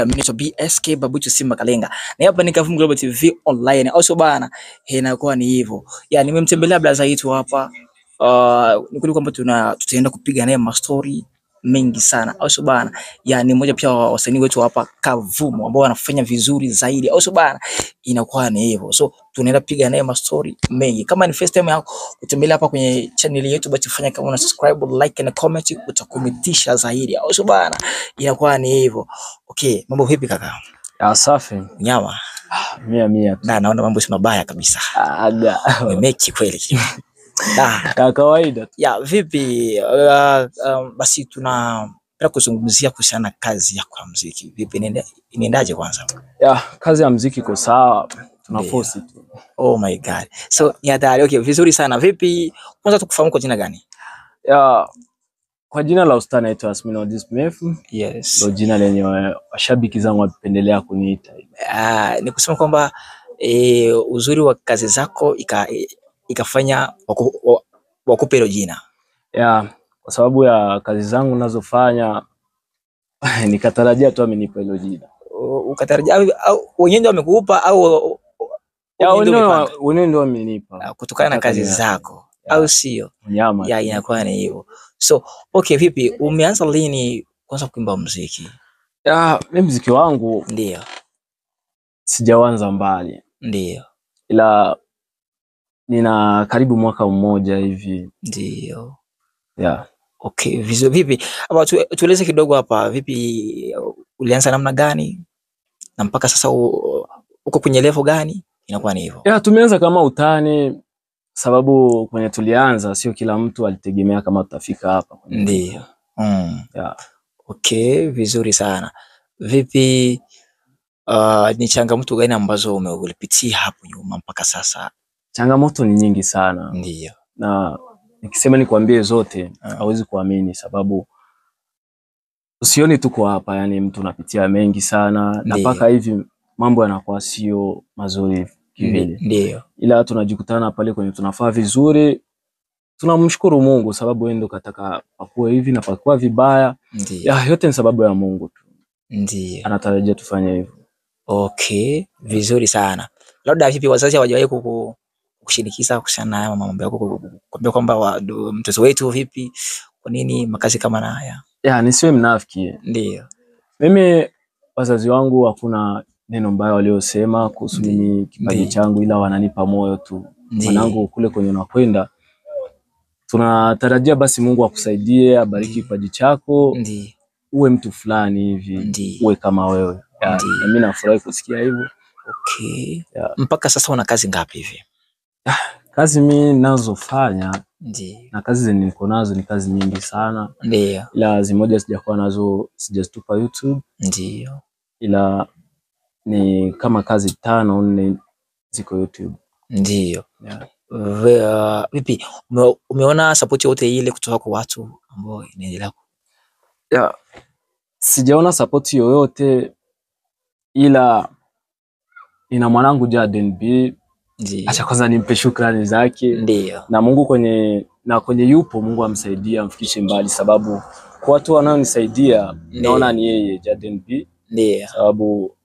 Mimi ni BSK Babuchu Simba Kalenga. Na hapa ni Kavumu Global TV Online. Au sio bana? Inakuwa ni hivyo. Ya nimemtembelea blaza yetu hapa. Ni kweli kwamba tutaenda kupiga naye mastori mengi sana. Au sio bana? Ya ni mmoja pia wa wasanii wetu hapa Kavumu ambao wanafanya vizuri zaidi. Au sio bana? Inakuwa ni hivyo. So tunaenda kupiga naye mastori mengi. Kama ni first time yako kutembelea hapa kwenye channel yetu, basi fanya kama una subscribe, like na comment, utakometisha zaidi. Au sio bana? Inakuwa ni hivyo. Okay, mambo vipi kaka? Ya safi. Nyama. Mia mia. Na naona mambo si mabaya kabisa. Aga. Umemeki kweli. Ka kawaida tu. Ya vipi basi tunapenda kuzungumzia kuhusiana na kazi yako ya muziki. Vipi inaendaje kwanza? Ya kazi ya muziki iko sawa. Tuna force tu. Oh my God. So ni hatari. Okay, vizuri sana. Vipi kwanza tukufahamu kwa jina gani? Ya kwa jina la ustaa naitwa Asmin Odi Smith. Yes. Ndio jina lenye washabiki zangu wapendelea kuniita. Ni kusema kwamba uzuri wa kazi zako ikafanya wakupe hilo jina. Ya, kwa sababu ya kazi zangu ninazofanya nikatarajia tu amenipa hilo jina. Ukatarajia au wenyewe ndio wamekupa au wenyewe ndio wamenipa kutokana na kazi zako au sio? Nyama. Ya inakuwa ni hivyo. So, okay, vipi umeanza lini kwanza kuimba muziki? Ya, mimi muziki wangu ndio sijaanza mbali. Ndio. Ila nina karibu mwaka mmoja hivi. Ndio. Yeah. Okay, vizuri. Vipi? Hapa tueleze kidogo hapa, vipi ulianza namna gani na mpaka sasa uko kwenye level gani? Inakuwa ni hivyo. Yeah, tumeanza kama utani sababu kwenye tulianza sio kila mtu alitegemea kama tutafika hapa. Ndio. Yeah. Okay, vizuri sana. Vipi ni changamoto gani ambazo umeulipitia hapo nyuma mpaka sasa? Changamoto ni nyingi sana. Ndio. Na nikisema nikwambie zote hauwezi kuamini sababu usioni tuko hapa, yani mtu unapitia mengi sana na mpaka hivi mambo yanakuwa sio mazuri kivile. Ndio. Ila tunajikutana pale kwenye tunafaa vizuri, tunamshukuru Mungu sababu yeye ndo kataka pakuwe hivi na pakuwa vibaya. Ndio. Ya, yote ni sababu ya Mungu tu. Ndio. Anatarajia tufanye hivyo. Okay, vizuri sana. Labda vipi wazazi hawajawahi kushinikiza kuhusiana na mambo yako, kuambia kwamba mtoto wetu vipi, kwa nini makazi kama na haya? Ya, nisiwe mnafiki. Ndio. Mimi wazazi wangu hakuna neno mbaya waliosema kuhusu mimi kipaji changu, ila wananipa moyo tu. Mwanangu kule kwenye unakwenda tunatarajia basi Mungu akusaidie, abariki kipaji chako. Ndio. Uwe mtu fulani hivi, uwe kama wewe. Ya, mimi nafurahi kusikia hivyo. Okay. Ya. Mpaka sasa una kazi ngapi hivi? Kazi mimi ninazofanya ndio na kazi zenye niko nazo ni kazi nyingi sana. Ndio. Ila zimoja sijakuwa nazo, sijazitupa YouTube. Ndio. Ila ni kama kazi 5 4 ziko YouTube. Ndio. Yeah. Vipi umeona support yote ile kutoka kwa watu ambao inaendelea? Yeah. Sijaona support yoyote ila ina mwanangu Jaden B. Ndio. Acha kwanza nimpe shukrani zake. Ndio. Na Mungu kwenye yupo Mungu amsaidie amfikishe mbali sababu kwa watu wanaonisaidia naona ni yeye Jaden B. Ndio. Sababu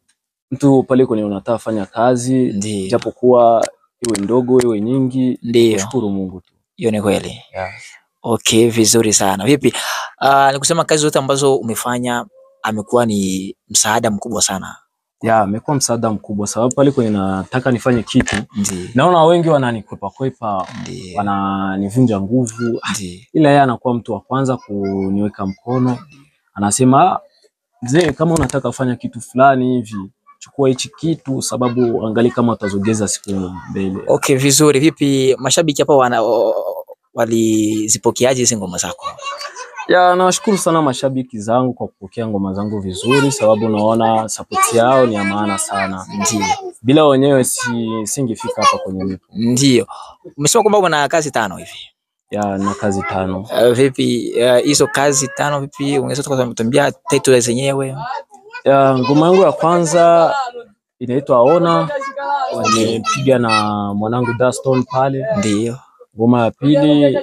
mtu pale kwenye unataka fanya kazi japokuwa iwe ndogo iwe nyingi, kushukuru Mungu tu. Hiyo ni kweli. Yeah. Okay, vizuri sana. Vipi? Nikusema kazi zote ambazo umefanya amekuwa ni msaada mkubwa sana. Ya, amekuwa msaada mkubwa sababu pale kwenye nataka nifanye kitu. Ndiyo. Naona wengi wananikwepa kwepa, wananivunja nguvu. Ila yeye anakuwa mtu wa kwanza kuniweka mkono. Anasema, mzee, kama unataka kufanya kitu fulani hivi, chukua hichi kitu sababu angalia kama utazogeza siku mbele. Okay, vizuri. Vipi mashabiki hapa walizipokeaje hizi ngoma zako? Ya, nawashukuru sana mashabiki zangu kwa kupokea ngoma zangu vizuri sababu naona support yao ni ya maana sana. Ndio. Bila wenyewe singefika hapa kwenye nipo. Ndio. Umesema kwamba una kazi 5 hivi. Ya, na kazi 5. Vipi hizo kazi 5 vipi unaweza kutuambia title zenyewe? Ya, ngoma yangu ya kwanza inaitwa Ona, nimepiga na mwanangu Daston pale. Ndio. Ngoma ya pili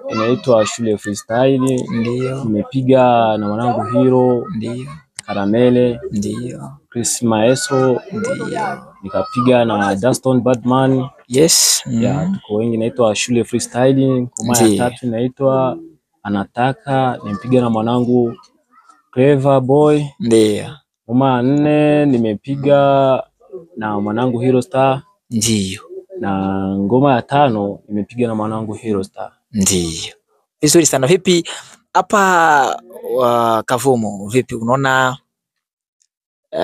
inaitwa Shule Freestyle. Ndio. Nimepiga na mwanangu Hero. Ndio. Karamele. Ndio. Chris Maeso. Ndio. Nikapiga na Daston Badman. Yes. Ya, tuko wengi, inaitwa Shule Freestyling. Ngoma ya tatu inaitwa Anataka, nimepiga na mwanangu Clever Boy. Ndio. Ngoma ya nne nimepiga na mwanangu Hero Star. Ndio. Na ngoma ya tano nimepiga na mwanangu Hero Star. Ndio. Vizuri sana. Vipi hapa Kavumu, vipi unaona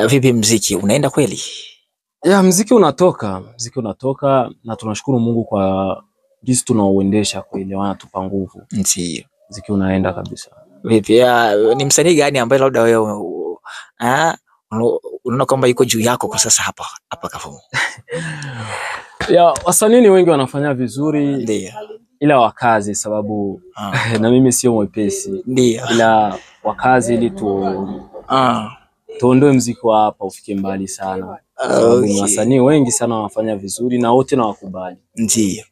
vipi mziki unaenda kweli? Ya, mziki unatoka na tunashukuru Mungu kwa jinsi tunauendesha kweli, wanatupa nguvu. Ndio. Mziki unaenda kabisa. Vipi ni msanii gani ambaye labda wewe unaona kwamba yuko juu yako kwa sasa hapa Kavumu? Ya, wasanii ni wengi wanafanya vizuri. Ndio. Ila wakazi sababu na mimi sio mwepesi. Ndio. Ila wakazi ili tuondoe mziki wa hapa ufike mbali sana. Okay. Wasanii wengi sana wanafanya vizuri na wote na wakubali. Ndio.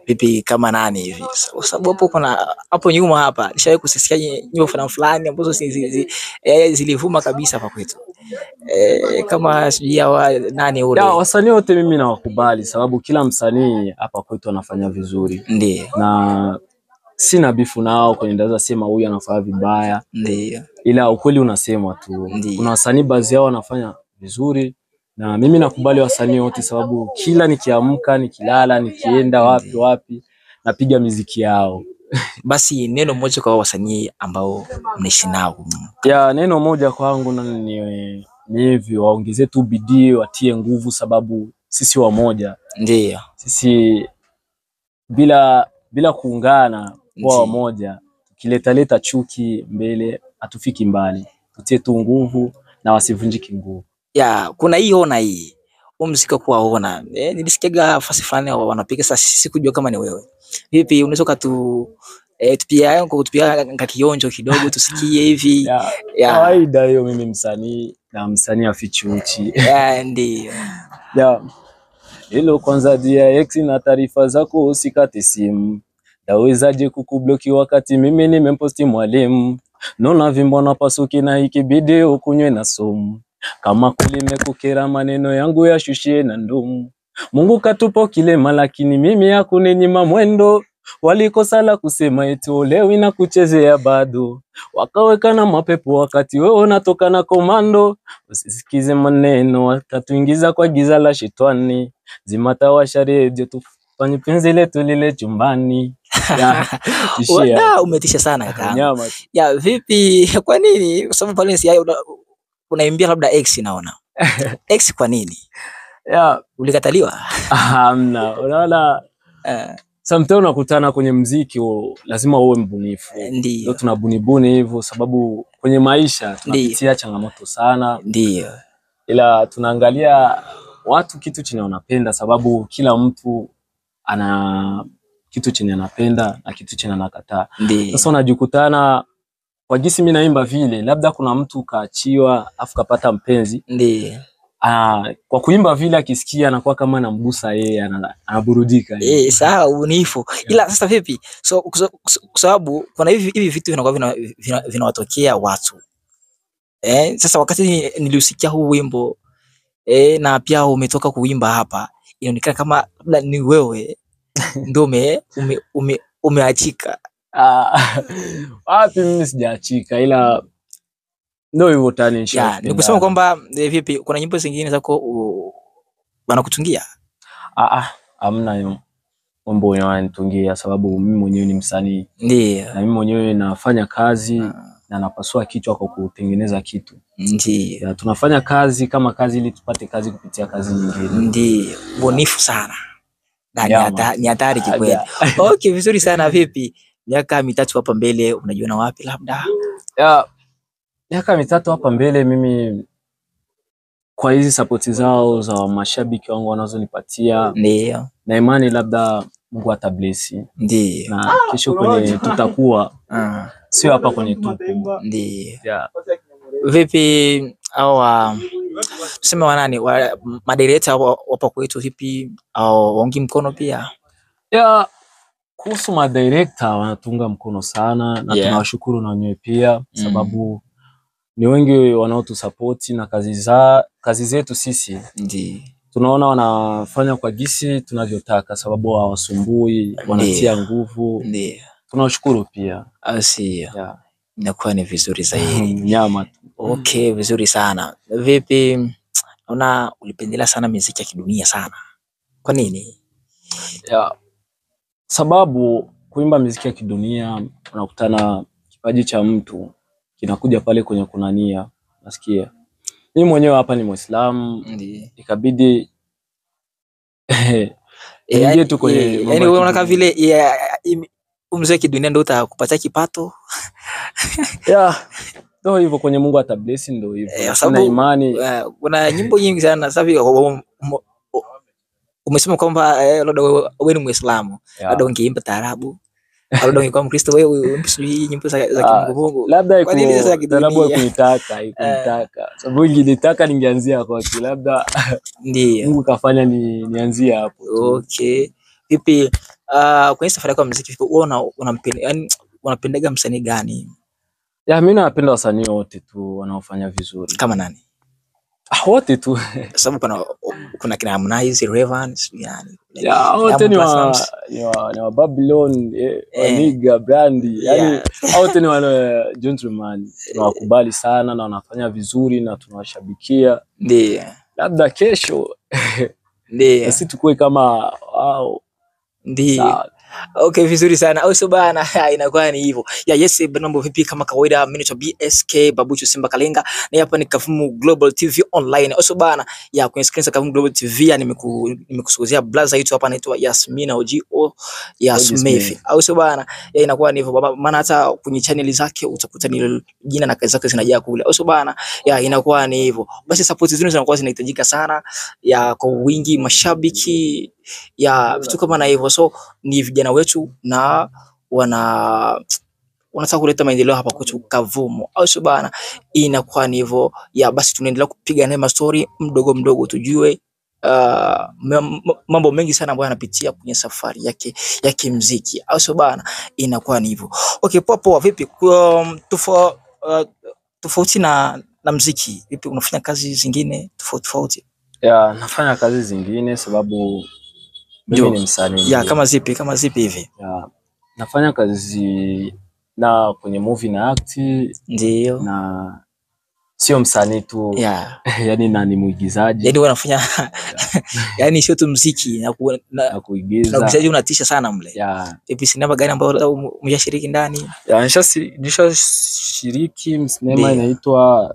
Vipi kama nani hivi? Kwa sababu hapo kuna hapo nyuma hapa nishawahi kusikia nyimbo fulani fulani ambazo zilivuma kabisa hapa kwetu. Kama sijui hawa nani ule. Ya, wasanii wote mimi nawakubali sababu kila msanii hapa kwetu anafanya vizuri. Ndio. Na sina bifu nao kwenye ndaza sema huyu anafanya vibaya. Ndio. Ila ukweli unasema tu. Kuna wasanii baadhi yao wanafanya vizuri na mimi nakubali wasanii wote sababu kila nikiamka, nikilala, nikienda wapi wapi napiga miziki yao. Basi neno moja kwa wasanii ambao mnaishi nao. Ya, neno moja kwangu ni hivi, waongeze tu bidii, watie nguvu sababu sisi wamoja. Ndio. Sisi bila kuungana kwa wamoja, tukileta chuki mbele hatufiki mbali. Tutie tu nguvu na wasivunjike nguvu. Ya, kuna hii ona hii. Muziki kwa ona. Nilisikiaga fasi fulani wanapiga, sasa sikujua kama ni wewe. Vipi unaweza kutupia kutupia kakionjo kidogo tusikie hivi? Ya, kawaida hiyo, mimi msanii na msanii afichi uchi. Ya, ndio. Ya. Hilo kwanza DX na taarifa zako usikate simu. Dawezaje kukubloki wakati mimi nimemposti mwalimu? Nona vimbo na pasuki na ikibidi ukunywe na sumu. Kama kulimekukera maneno yangu yashushie na ndumu. Mungu katupo kilema lakini mimi hakuninyima mwendo. Walikosa la kusema eti olewi na kuchezea bado. Wakaweka na mapepo wakati wewe unatoka na komando. Usisikize maneno watatuingiza kwa giza la shetani. Zimatawasha redio tufanye penzi letu lile chumbani. Ya, umetisha sana kaka. Ya, vipi kwa nini? Kwa sababu pale unaimbia labda X naona. X kwa nini? Ya, ulikataliwa? Hamna. Unaona sometimes unakutana kwenye muziki lazima uwe mbunifu. Ndio. Tunabunibuni hivyo sababu kwenye maisha tunapitia changamoto sana. Ndio. Ila tunaangalia watu kitu chenye wanapenda sababu kila mtu ana kitu chenye anapenda na kitu chenye anakataa. Sasa unajikutana kwa jinsi mimi naimba vile, labda kuna mtu kaachiwa afu kapata mpenzi. Ndio. Kwa kuimba vile akisikia anakuwa kama anamgusa yeye, anaburudika. Sawa, ubunifu. Ila sasa vipi? So kwa sababu kuna hivi vitu vinakuwa vinawatokea watu. Sasa wakati niliusikia huu wimbo na pia umetoka kuimba hapa, inaonekana kama labda ni wewe ndio umeachika. Wapi mimi sijaachika, ila ndio hivyo tani. Ni kusema kwamba vipi kuna nyimbo zingine zako wanakutungia? Hamna hiyo mambo wananitungia sababu mimi mwenyewe ni msanii. Ndio. Na mimi mwenyewe nafanya kazi na napasua kichwa kwa kutengeneza kitu. Ndio. Tunafanya kazi kama kazi ili tupate kazi kupitia kazi nyingine. Ndio. Bunifu sana. Ni hatari kikweli. Okay, vizuri sana. Vipi miaka mitatu hapa mbele unajiona wapi labda? Ya, miaka mitatu hapa mbele mimi kwa hizi support zao za mashabiki wangu wanazonipatia. Ndio. Na imani labda Mungu atabless. Ndio. Na kesho kwenye tutakuwa sio hapa kwenye tupo. Ndio. Yeah. Vipi au tuseme wanani madereta wapo kwetu vipi au waungi mkono pia? Yeah. Kuhusu madirector wanatunga mkono sana na tunawashukuru na wenyewe pia sababu Ni wengi wanaotusapoti na kazi zetu sisi. Ndiyo. Tunaona wanafanya kwa gisi tunavyotaka sababu hawasumbui, wanatia nguvu. Ndiyo. Tunawashukuru pia. Asi. Yeah. Inakuwa ni vizuri zaidi. Nyama tu. Okay, vizuri sana. Vipi, naona ulipendelea sana muziki ya kidunia sana. Kwa nini? Yeah. Sababu kuimba muziki ya kidunia unakutana kipaji cha mtu kinakuja pale kwenye kunania, nasikia. Mimi mwenyewe hapa ni Muislamu. Ndiyo. Ikabidi niingie tu kwenye mambo Yaani ya wewe unaona kama kidunia. vile muziki kidunia ndio utakupatia kipato? Yeah. Ndio hivyo, kwenye Mungu atabless ndio hivyo. Kwa Kuna sababu imani. Kuna nyimbo nyingi sana sasa hivi umesema kwamba labda wewe ni Muislamu. Labda ungeimba taarabu. Labda ungekuwa Mkristo wewe uimbe sijui nyimbo za Kimungu Mungu. Labda Kwa nini sasa kidunia? taarabu haikuitaka. Sababu ingenitaka ningeanzia kwake. Labda Ndiyo. Mungu kafanya nianzie hapo tu. Okay. Vipi, kwenye safari yako ya muziki vipi wewe unapendaga msanii gani? Ya, mimi napenda wasanii wote tu wanaofanya vizuri. Kama nani? Wote tu. Sababu kuna kina Harmonize, Rayvanny, sijui nani. Ya, wote Diamond Platnumz. ni wa Babylon, wa Nigga, Brandy. Yaani, wote ni wale gentleman. Tunawakubali sana na wanafanya vizuri na tunawashabikia. Ndiyo. Labda kesho. Ndiyo. Sisi tukue kama wao. Ndiyo. Sawa. Okay, vizuri sana. Au sio bana? Inakuwa ni hivyo. Ya, yes, mambo vipi kama kawaida, mimi ni BSK Babuchu Simba Kalenga na hapa ni Kavumu Global TV Online. Au sio bana? Ya, kwenye screen za Kavumu Global TV ya nimekusogezea blaza yetu hapa anaitwa Yasmina OGO ya Oji Smith. Smith. Au sio bana? Ya, inakuwa ni hivyo. Maana hata kwenye channel zake utakuta ni jina na kazi zake zinajaa kule. Au sio bana? Ya, inakuwa ni hivyo. Basi support zenu zinakuwa zinahitajika sana ya kwa wingi, mashabiki ya vitu kama na hivyo. So ni vijana wetu na wanataka kuleta maendeleo hapa kwetu Kavumu. Au sio bana? Inakuwa ni hivyo. Ya, basi tunaendelea kupiga naye story mdogo mdogo tujue mambo mengi sana ambayo anapitia kwenye safari yake ya kimuziki. Au sio bana? Inakuwa ni hivyo. Okay, poa poa, vipi? Tofauti na muziki, vipi unafanya kazi zingine tofauti tofauti? Ya, nafanya kazi zingine sababu mimi ni msanii. Ya, kama zipi hivi? Ya, nafanya kazi na kwenye movie na act. Ndiyo. Na sio msanii tu. Ya. Yaani na ni muigizaji. Yaani wanafanya yaani sio tu muziki na kuigiza. Na uigizaji unatisha sana mle. Ya. Ipi sinema gani ambayo umeshashiriki ndani? Ya, nishashiriki sinema inaitwa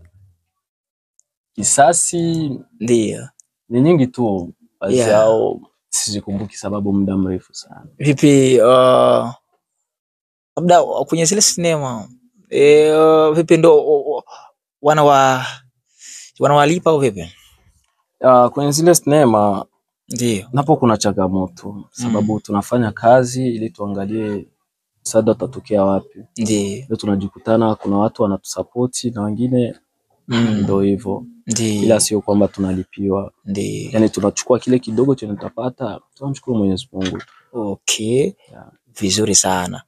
Kisasi. Ndiyo. Ni nyingi tu baadhi yao sizikumbuki sababu muda mrefu sana. Vipi labda kwenye zile sinema vipi ndo wanawalipa au vipi? Kwenye zile sinema Ndiyo. napo kuna changamoto sababu tunafanya kazi ili tuangalie msaada utatokea wapi. Ndiyo. Ndio tunajikutana kuna watu wanatusapoti na wengine ndio hivyo. Ndiyo. Ila sio kwamba tunalipiwa. Ndiyo. Yaani tunachukua kile kidogo chenye tutapata, tunamshukuru Mwenyezi Mungu. Okay. Yeah. Vizuri sana.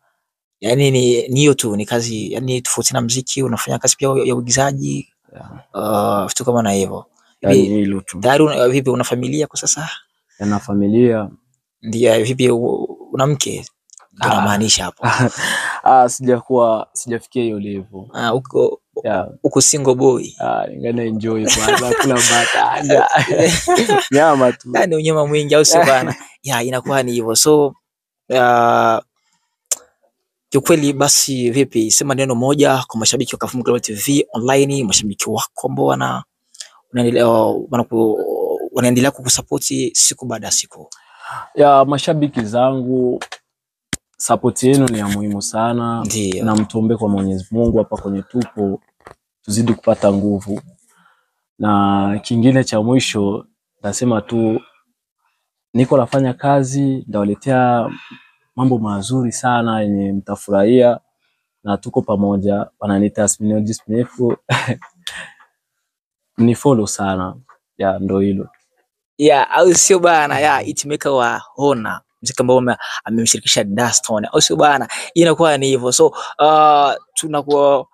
Yaani ni hiyo tu ni kazi, yaani tofauti na muziki unafanya kazi pia ya uigizaji. Yeah. Vitu kama na hivyo. Yaani hilo tu. Tayari vipi una familia kwa sasa? Nina familia. Ndiyo, vipi una mke? Tunamaanisha hapo. Sijafikia hiyo level. Uko single boy. Ningana enjoy kwanza kula bata. Nyama tu. Yaani unyama mwingi au sio bana? Ya, inakuwa ni hivyo. So kiukweli basi vipi, sema neno moja kwa mashabiki wa Kavumu Global TV Online, mashabiki wako ambao wanaendelea kukusupport siku baada ya siku. Ya, mashabiki zangu, support yenu ni ya muhimu sana. Ndiyo. Na mtuombe kwa Mwenyezi Mungu hapa kwenye tupo tuzidi kupata nguvu. Na kingine cha mwisho nasema tu niko nafanya kazi, ndawaletea mambo mazuri sana yenye mtafurahia na tuko pamoja. Wananiita Yasmina Smith. Ni follow sana. Ya, ndo hilo. Ya, au sio bana? Ya, Hitmaker wa Hona, mziki ambao amemshirikisha Daston. Au sio bana? Inakuwa ni hivyo. So tunakuwa